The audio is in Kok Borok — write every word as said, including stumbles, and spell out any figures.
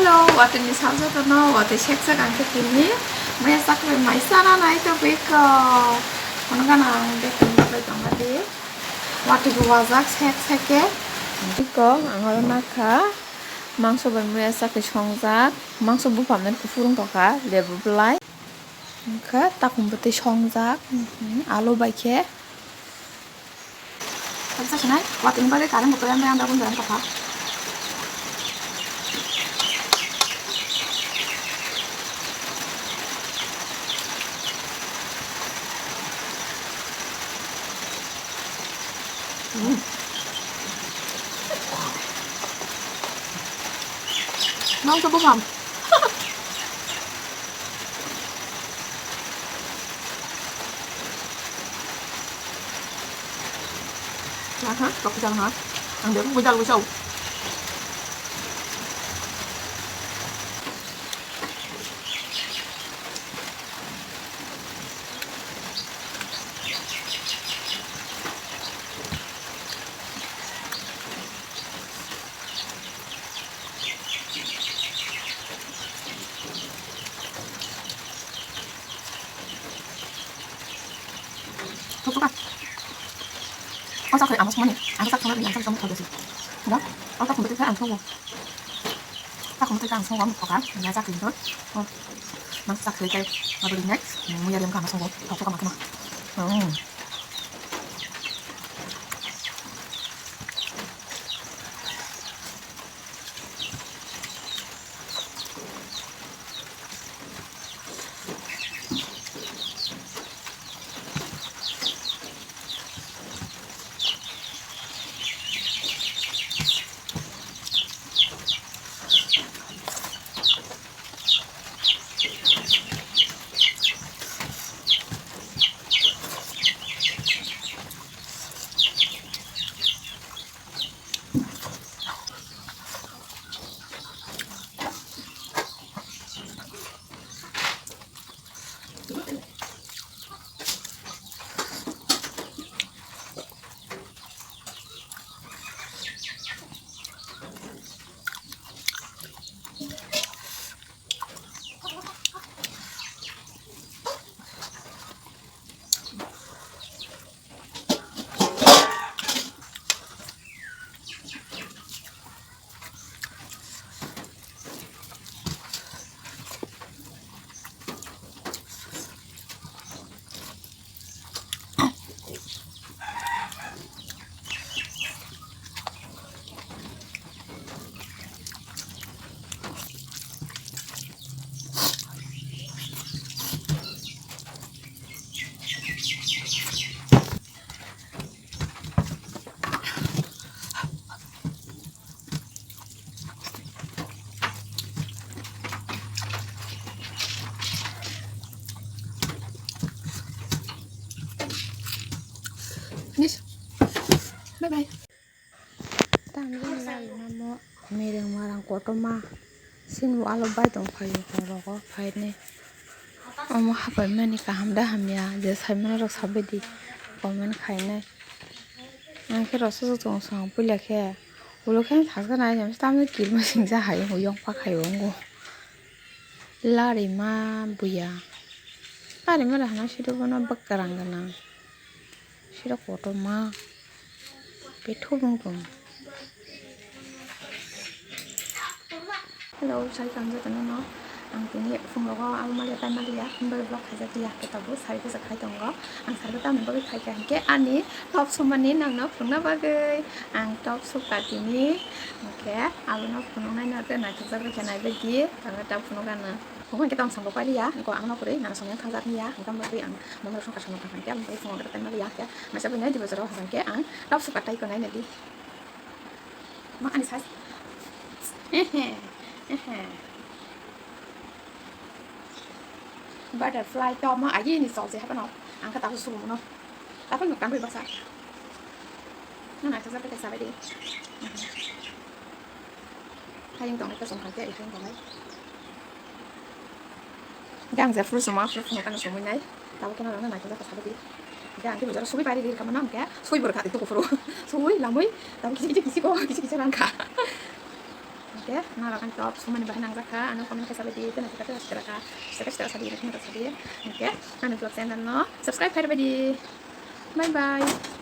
Watwi ni salsa tono, watwi sek sek ang khe tini. Maya chakri mai sana nai to biko. Kono gana ang beko ni bai tongma di. Watwi bo wajak sek sek ke. Biko ang oro nakha. Mangso bai maya chakri songjak. Mangso buphamnani kuphurung tongkha, lebu belai. Wngkha takhum bwtwi songjak, mhm, alu bai khe. Tei sasinai, watwi ni bagwi current bo toya, maya anda gun jalan tongkha. Hmm. Mangso buphang. Aha, kok jang ha. Ang bebak bujal bujau. Thok thok kha. O sak khai ang songmani. Ang sak songmani, ang sak songmani thok jasi. Da? O sak khumbai kha ang songo. Sak khumbai kha ang songo, ang thok kha. Ang sak khai thok. O. Nang sak khai kai. Mabri nai. Muya lem kha ang songo. Thok thok kha ma kha ma. Hmm. Finish. Bye bye. Tamni lari namo mereng marang kotorma sini alo bai tong phaio horogo phainai. Omo hapai mani kaham da hamya je sai mani rok sabai di comment khainai. Ang khe rosok tong sang puila khe ulo khe thaksa nai jam tamni kirma singja hai uyang pa khai ungo. Larima buya. Larima da hana siro bono bwkarang gana. Siro kotorma. Bethok wng tong. Hello, sai kanjak tongno. Ang tini phungrogo abo maliya tai maliya, himbai vlog khaijak ya, khe tabuk sari bwsa khai tongo. Ang sari tamni bagwi khaikha hinkhe ani top sumani nangno phunukna bagwi. Ang top sukha tini, hinkhe abono phunuknai no tei naithokjak khe naibaidi, ang ta phunukgano. Hwnkhe tong sambo pailiya, wngkha ang no kwrwi nana songya thangjak niya, wngkha bagwi ang mama rok songkha samung kha hinkhe, aboni phungo khe tai maliya hinkhe, masa bai nai di bojaro hwnkhe ang top sukha tai ko nai nai di. Ma ani size. Hehe, hehe. Butterfly to ma agi ni sol se hapano. Ang kha tabu subu no. Tabu no kangwi baksa. Na na ta sa ta sa bai di. Hayung tong ka song kha ya hayung tong. Gang je fruit suma fruit no kan sumui nai. Tabu kena rana na ta sa bai di. Gang ke bujaro subi pai di kamana ang ke. Sui bor kha di to ko furu. Sui lamui. Tabu kisi kisi kisi ko kisi kisi rang kha. Hingke norok ang top sumani bahai nangjakha, ano comment khe sabaidi, teno sika teno sika sika sika sadi, teno sadi. Hingke ani vlog channel no subscribe khai baidi. Bye bye.